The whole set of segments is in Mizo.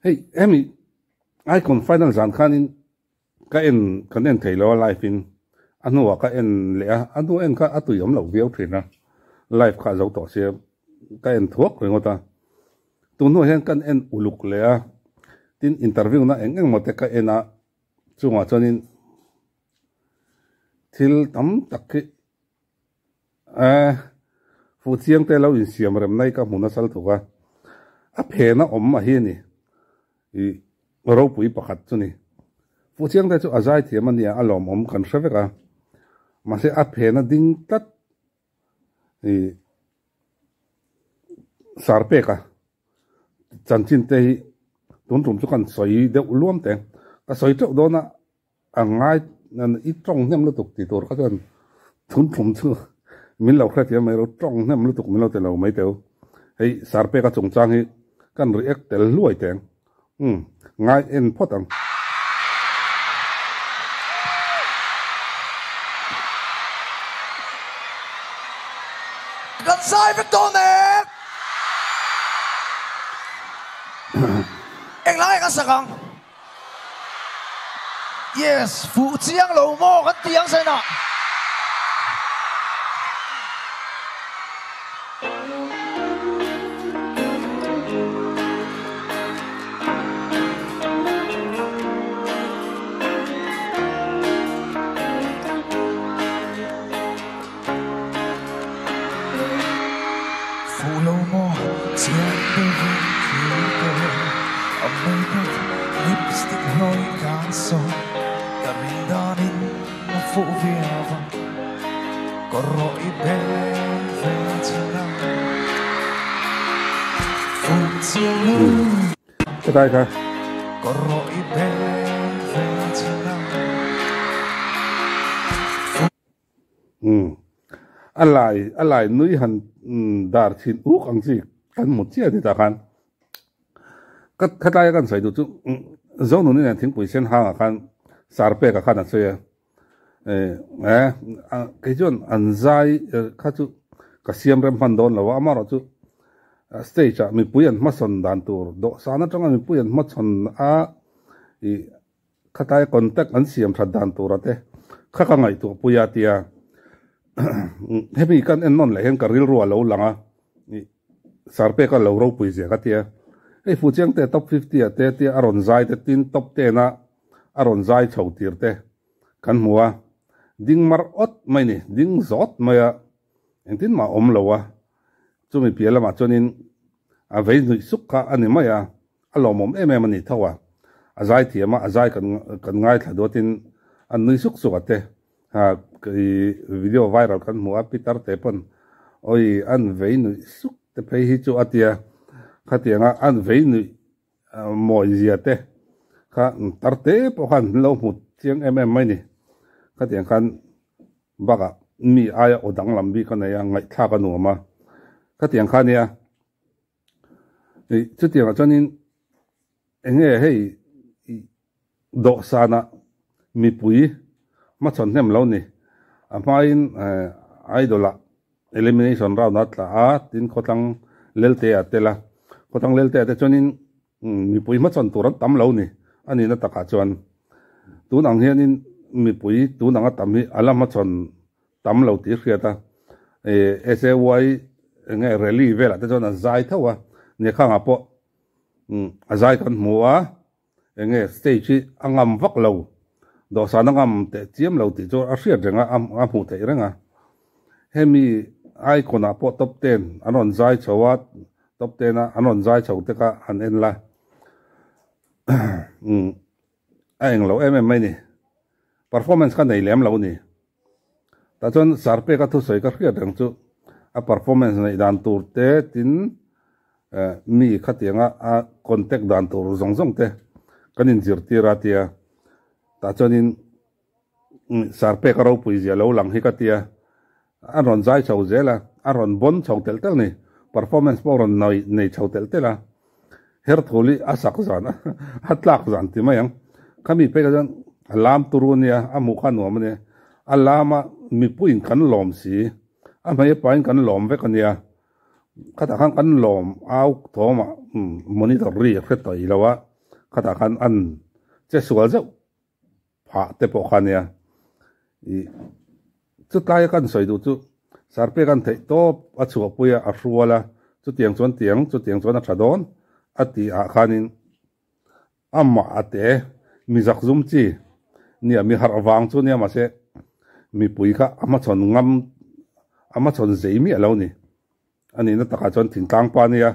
Hei hemi Icon final zan khanin ka en kan en thei lo a live in a hnuah ka en leh a, a hnu en kha a tui awm loh viau thin a, live kha a zo tawh sia ka en thuak ringawt a. Tun hnuah hian kan en uluk leh a, tin interview na eng eng maw te ka en a, chungah chuanin thil tam tak hi Eh, Fuhchiang te lo insiam rem nai ka hmu nasal thuk a, a phena awm a hi a ni, i ropui pakhat chu ni. Fuhchiang te chu a zai thiam a nia, a lawmawm kan hre vek a, mahse a phena ding tlat i sar pek a, chanchin te hi tun tum chu kan sawi deuh luam te, ka sawi teuh dawn a. A ngai i tawng hnem lutuk tih tur kha chuan thun thum chu min lo hrethiam mai lo, tawng hnem lutuk min lo ti lo mai teu. Hei Sarpeka chungchang hi kan react tel hluai teng. Umm ngai en phawt ang. Kan zai vek dawn em? Englai ka sak ang? Yes, fuh chiang lo maw kan ti ang zainah. Fuh lo maw chiang deuhin thil te a makeup lipstick hlawi kan sawn ka rin danin a fuh viau a kawr rawh i be ve chin a fuh chiang lo Hetlai kha. Kawr rawh i be ve chin a fuh. Umm. A lai, a lai nui han dar chhin uk ang chi kan hmu chiah ni tah khan. Ka khatlaia kan sawi duh chu Zonuni nen thingpui sen hangah khan Sarpeka khan a sawi a. Eh, kei chuan an zai kha chu ka siam rem hman dawn lo a, amaherawh chu stage ah mipui an hmasawn dan tur dawhsan atanga mipui an hmachhawn a ih Khatlai contact an siam that dan tura te kha ka ngaihtuah pui a tia hemi kan en nawn leh hian ka rilru a lo lang a Sarpeka lo ropui zia ka tia hei Fuchiang te top 50 ah te tia a rawn zai te tin top 10 a a rawn zai chho tir te kan hmu a ding mar awt mai ni ding zawt mai a engtin mah awm lo a chumi piah lamah chuanin a vei hnuih suk kha a ni mai a. A lawmawm em em a ni tho a, a zai thiam a, a zai kan kan ngaithla duatin an nui suk suk a te, ha i video viral kan hmu a Peter te pawn awi an vei nuih suk te phei hi chu a tia, khatianga an vei nuih mawi zia te kha tar te pawh khan an lo hmu chiang em em mai ni, khatiang khan bakah mi aia aw danglam bik a nei a, ngaihthlak a nuam a, khatiang kha nia. Chutiangah chuanin eng nge hei dawhsanah mipui hmachhawn hnem lo ni. A hmain Idol-ah elimination round a tla a, tin khawtlang Lelte-ah tel a. Khawtlang Lelte-ah te chuanin mipui hmachhawn tur an tam lo ni a nihna takah chuan. Tun ang hianin mipui tun anga tam hi a la hmachhawn tam lo tih hriat a, SAY eng nge rally velah te chuan an zai tho a, Nekhangah pawh a zai kan hmu a, eng nge stage hi a ngam vak lo, dawhsan a ngam teh chiam lo tih chu a hriat reng a, a hmuh theih reng a. Hemi icon ah pawh top ten an rawn zai chho a, top ten a an rawn zai chho te kha han en la, a eng lo em em mai ni, performance kha nei lem lo ni. Tah chuan Sarpeka thusawi ka hriat reng chu a performance neih dan tur te tin mi khatianga a contact dan tur zawng zawng te kan inzirtir a tia. Tah chuanin Sarpeka ropui zia lo lang hi ka tia. A rawn zai chho zel a, a rawn bawn chho telh telh a ni. Performance pawh a rawn nei chho telh telh a. Herthul hi a sak zan a tlak zan ti mai ang. Khami phei kha chuan a lam turu a nia, a hmuh kha a nuam a nia. A lama mipuiin kan lawm si, a hmei apain kan lawm vek a nia. Khatah khan kan lawm au thawmah monitor ri a hre tawih lo a. Khatah khan an che sual zeuh phah te pawh kha nia. Ih chutlai a kan sawi duh chu Sarpe kan theih tawp a chhuahpui a, a hrual a, chutiang chuan tiang, chutiang chuan a tha dawn a tih ah khanin amah a te mi zak zum chi nia, mi harh vang chu nia mahse mipui kha a hmachhawn ngam, a hmachhawn zei miah lo ni. A nihna takah chuan thingtlang pa nia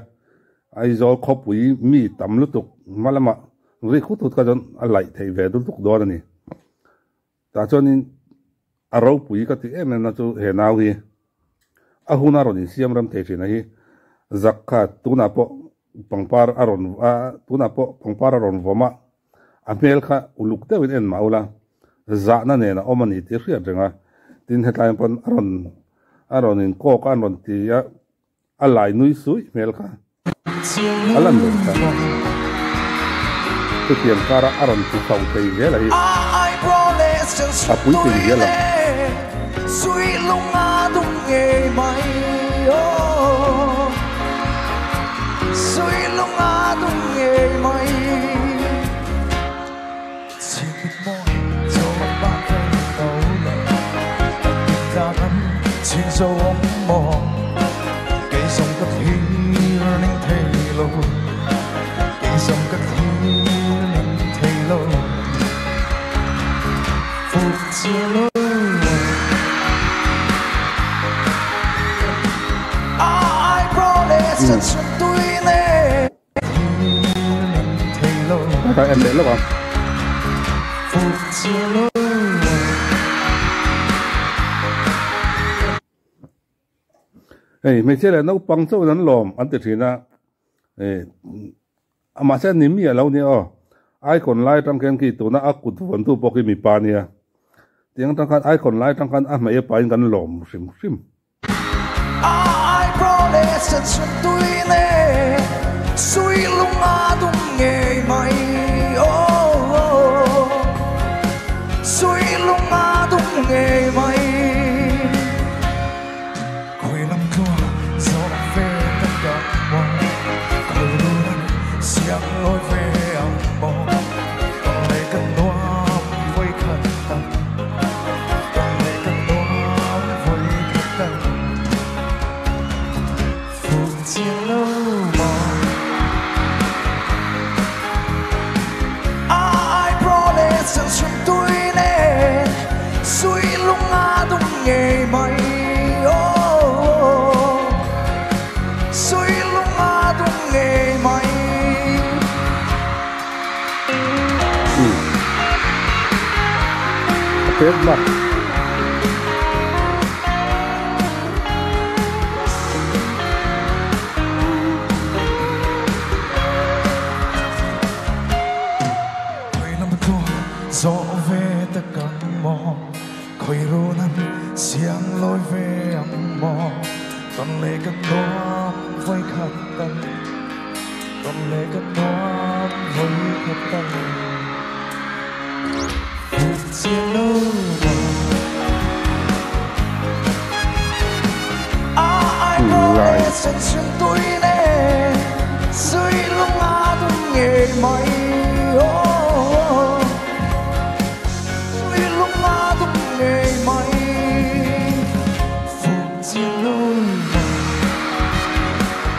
Aizawl khawpui mi tam lutuk hma lamah ri khut khut kha chuan a laih theih ve lutuk dawn a ni. Tah chuanin a ropui ka tih em em na chu he nau hi a hun a rawn insiam rem thei thin a hi zak kha tunah pawh pangpar a rawn a tunah pawh pangpar a rawn vawm a, a hmel kha uluk deuhin en mah ula zahna nen a awm a ni tih hriat reng a, tin hetlai pawn a rawn a rawn inkawk a an rawn ti a, a lai nui suih hmel kha a lan reng kha. Chutiang kara a rawn ti chho thei zel a hi a puitling zel ang. Ka en leh lawk ang. Hei hmeichhia leh naupang chauhin an lawm an ti thin a, mahse ni mi a lo nia aw. Icon lai atang khian khi tuna a kut vuantu pawh khi mipa nia. Tiang atang khan icon lai atang khan a hmei a pain kan lawm hrim hrim.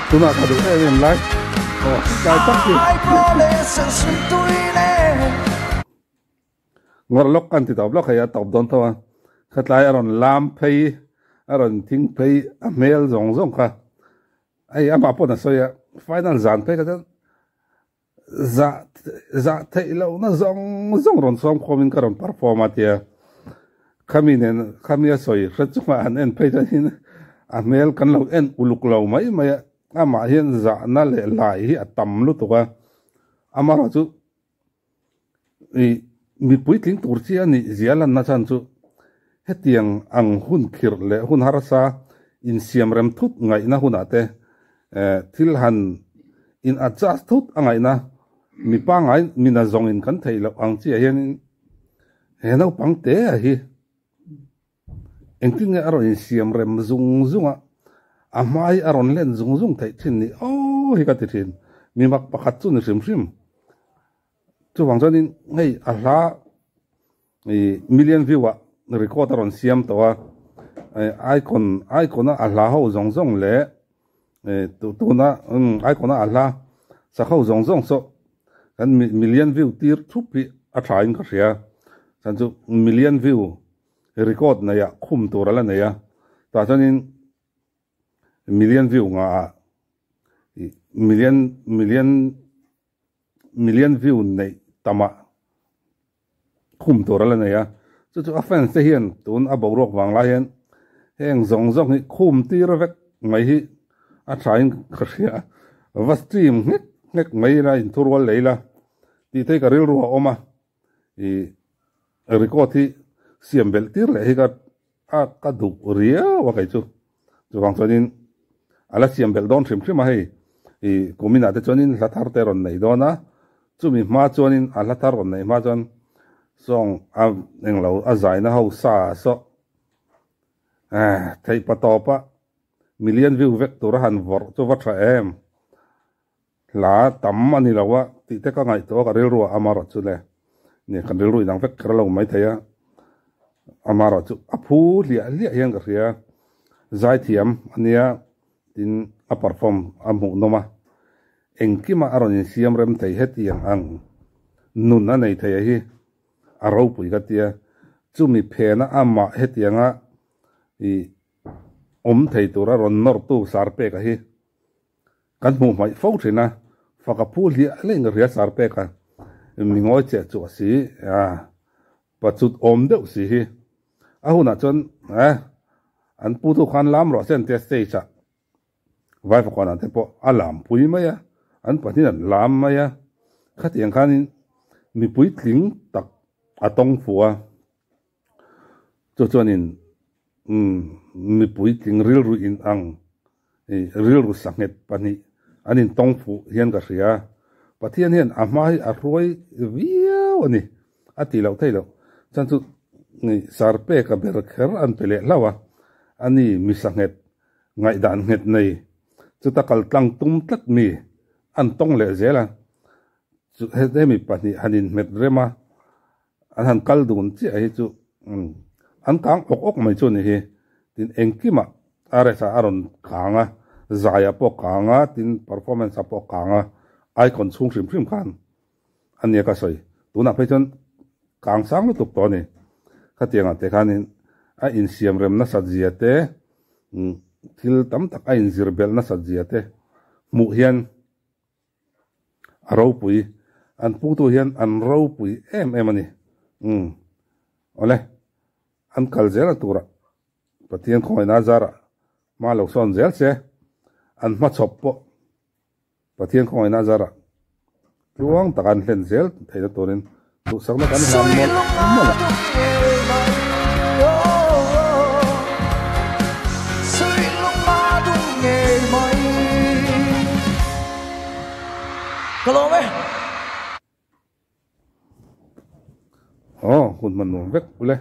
Tunah ka duh em em lai aw tlai tak hi. Ngawrh lawk kan ti tawp lawk hei a tawp dawn tho a, khatlai a rawn lam phei a rawn thing phei a hmel zawng zawng kha hei amah pawn a sawi a final zan phei kha chuan zah zah theih lohna zawng zawng rawn sawm khawmin ka rawn perform a tia khami nen khami a sawi hre chungah han en phei chuan hin a hmel kan lo en uluk lo mai mai a amah hian zahna leh lai hi a tam lutuk a amaherawhchu Ih mi puitling tur chi a nih zia lanna chhan chu hetiang ang hun khirh leh hun harsa insiam rem thut ngaihna hunah te eh thil han in adjust thut a ngaihna mi pangngai mina zawngin kan theih loh ang chiah hianin he naupang te a hi Engtin nge a rawn insiam rem zung zung a, a hmai a rawn len zung zung theih thin ni aw hi ka ti thin. Mi mak pakhat chu ni hrim hrim. Chuvang chuanin hei a hla ih million view ah record a rawn siam tawh a, icon icon a a hla ho zawng zawng leh ih tuna icon a a hla sak ho zawng zawng saw kan million view tir thup hi a tha in ka hria chuan chu million view record nei ah khum tur a la nei a tah chuanin million view ngah ah ih million million million view neih tamah khum tur a la nei a chu chu a fans te hian tun a boruak vang lai hian heng zawng zawng hi khum tir vek mai hi a tha in ka hria a va stream nghek nghek mai ila inthurual lei ila tih te hi ka rilru a awm a ih record hi siam belh tir leh hi ka a ka duh riau a kei chu chuvang chuanin a la siam belh dawn hrim hrim a hei ih kum inah te chuanin hla thar te rawn nei dawn a chumi hma chuanin a hla thar rawn neih hma chuan sawng a englo a zaina ho sa saw eh theih pa tawp a million view vek tur a han vawrh chu va tha em. Hla tam a ni lo a tih te ka ngaihtuah a, ka rilru ah amarawh chu le ni kan rilru inang vek kher lo mai thei a, amarawh chu a phu hliah hliah hian ka hria, zaithiam a nia tin a perform a hmuh nawm a, engkimah a rawn insiam rem thei hetiang ang nun a nei thei a hi a ropui ka tia, chumi phena amah hetianga ih awm thei tura rawn nawrtu Sarpeka hi Kan hmuh hmaih fo thin a, fak a phu hliah hliah in ka hria sar pek a, mi ngawi chiah chuah si a, pa chut awm deuh si hi. A hunah chuan eh an pu tu khan lam rawh se an tia stage ah vai fakhuanah te pawh a lam pui mai a, an pahnih an lam mai a, khatiang khanin mipui tling tak a tawng fuh a. Chu chuanin mipui tling rilru in ang rilru sanghet pahnih an intawng fuh hian ka hria. Pathian hian a hma hi a hruai viau a ni a tih loh theih loh. Chuan chu Sarpeka ber kher an pe leh hlauh a, a ni mi sanghet ngaihdan nghet nei chuta kal tlang tum tlat mi an tawng leh zel a. Chu hemi pahnih han inhmet rem a. An han kal dun chiah hi chu an kang awk awk mai chu a ni hi. Tin engkimah RS-ah a rawn kang a, zaiah pawh a kang a, tin performance-ah pawh a kang a, icon chhung hrim hrim khan a nia ka sawi. Tunah phei chuan kang sang lutuk tawh a ni. Khatiangah te khanin a insiam rem nasat zia te, thil tam tak a inzir belh nasat zia te hmuh hian A ropui, an putu hian an ropui em em a ni. Umm. Awle, an kal zel a turah Pathian khawngaihna zarah hma lo sawn zel se, an hmachhawp pawh Pathian khawngaihna zarah tluang taka an hlen zel theihna turin duhsakna kan hlan mawlh mawlh a. Aw, hun hman nuam vek ule.